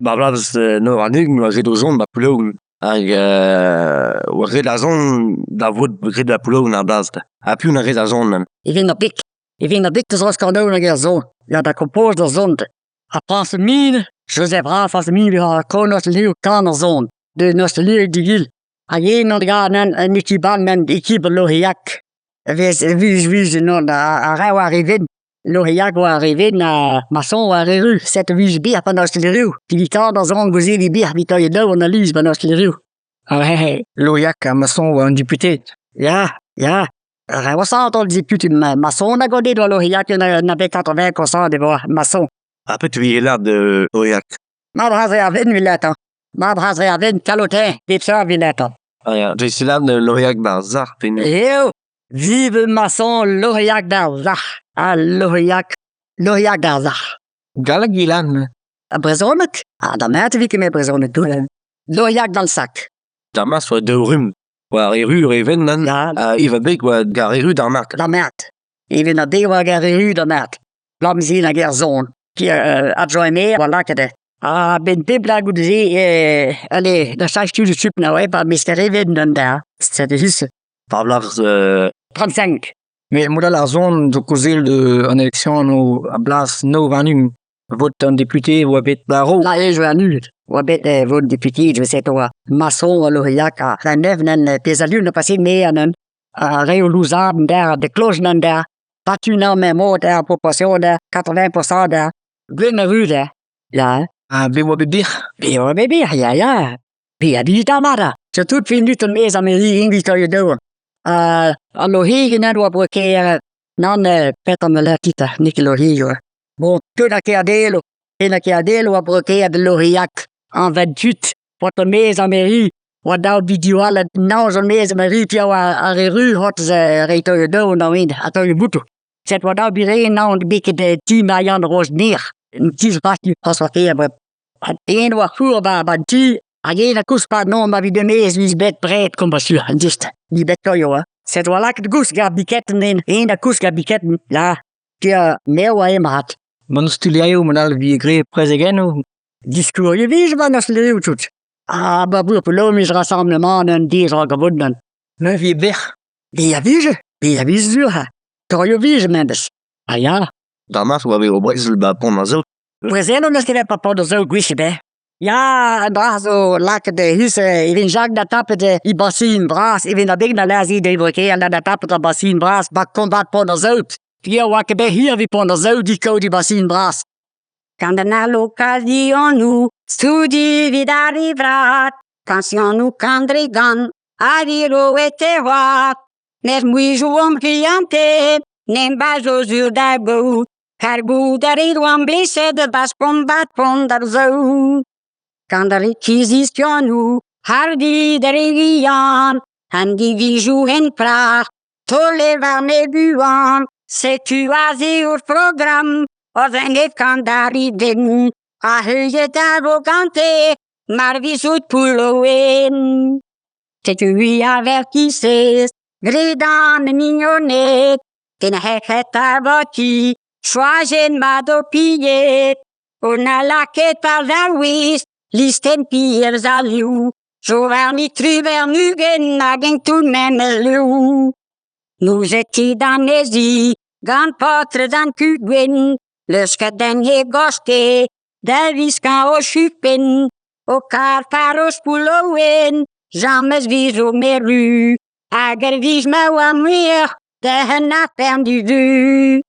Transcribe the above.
'Ba bloavezh 29 oa ret o zont 'ba Plougoul hag oa ret da zont da vout ret da Plougoul ar bloaz ha piv 'na ret da zont? Evit ar big evit ar big da Roskornol hag er zon ya da kompoz da zont ha Frañs Min Joseph Ra Frañs Min a konos liv kan ar zon de nos liv digil hag en an nan an ekiban nan ekip Lohiac vez viz viz non a ra war e vin Lohiac war e vin ha Masson war e ru set viz bir pan nos liv digitan da zon gouzili bir vitoy daou an aliz pan nos liv. Ah he, Lohiac ha Masson oa an deputed. Ya, ya. Reosañ an deputed Masson a gode doa Lohiac na bet 80% de voa Masson. Ha petra e lâret Lohiac? Ma bras eo ar ven viletañ. Ma bras eo ar ven kalotin bep seurt viletañ. Ah ya, dreist lâret Lohiac 'ba ar sac'h pe Eo, vive Masson Lohiac d'ar sac'h. Ha Lohiac, Lohiac d'ar sac'h. Galleg e lâret. Ha brezhoneg? Ah, da mat e vi ket met brezhoneg tout. Lohiac dans le sac. D'ar mars oa daou rumm. War erru re wenn nann, ha Yves Abeg oa gar erru d'ar mart. D'ar mart. Even a oa gar erru d'ar mart. Blamzin hag er zon. Ki adjoint oa lakaet eo. Ha ben pep bloaz goude-se, allez, da cheñch tu de sup na oa pa Mister Even d'an da. C'était juste. Par bloaz 35. Met mod all ar zon zo kaozeal de an eleksion a blas nav warn-ugent. Vot an depute oa bet a-raok. La eo zo annulet. Oa bet vot depute, je sais oa Masson a Loriac ha Rennev nen pezh a lun a passe me an a reo louzadenn der, de klojenn der, Patu na me mod er proportion der, 80% der, gwenn a ru der. Ya. Ha bet oa bet bir? Bet oa bet bir, ya, ya. Pe a blij da mat Surtout fin dut an maez Amerik invit a daou. An lohegen en doa broker nann petra ma lâr dit n'eo ket loheg Bon, tud a Kerdelo, ken a Kerdelo a broker de Loriac anvet tud pot an maez Amerik oa dav dit diwallet naoz an maez Amerik piv ar re ru hot reiñ taolioù daou an int ha taolioù boutoù. Set oa dav biren naon bet ket ti Marianne Rosner, un ti c'hoazh François Fabre. En oa c'hour 'ba an ti hag en a kousk non ma vit e-maez viz bet bred kompañ an dist ni bet toio hein. Set oa lakaet gousk ar biketenn en en a kousk ar biketenn la tia me oa mat. Mont studiaioù mod all vi graet prezegennoù. Diskourioù vije 'ba an studiaioù tout. Ah ba bour pelomiz rassemblement an diz ra gavout Neuze vi bec'h. Be a vije, be a vije sur ha. Torio vije memes. Ah ya. D'ar mars oa bet o brezel 'ba Pont ar Saout. Brezel hon eus ket pa paotr zo gwech ebet. Ya, an dra zo lakaet hus evit Jacques da tapet e basin bras, evit abeg da lazhiñ debr ket da tapet ar basin bras ba kombat pont ar saout. Piv oa ket bet hir evit pont ar saout dikaout e basin bras. Gant an alokazionoù, studi evit ar re vras, pensionoù kant dre gant, ha diroet e oad. Met mouezhioù am c'hliante, n'em bazo sur da gaout. Ar goût a rit oan bleset e-barzh kombat pont ar saout. Gant ar rekizistionoù, hardi da re vihan, an divizoù en prac'h, taolet warne buan. Setu aze ur programm ouzh enep gant ar ridennoù ha heuliet a vo gante mar vizout poulloen. Setu ui avertisez, graet an mignoned, Kenrec'het a vo-ti, choazet mat ho pilhed, o na lakaet war ar wiz, listenn Pierre Zaliou, zo warni 23 hag en tout memes liv. N'ouzet ket anezhi gant paotred an tu gwenn, leusket en he goste da wiskañ o chupenn, o kar parroz Poullaouen, james 'vizo meru. Hag er viz ma oa muioc'h da un afern du.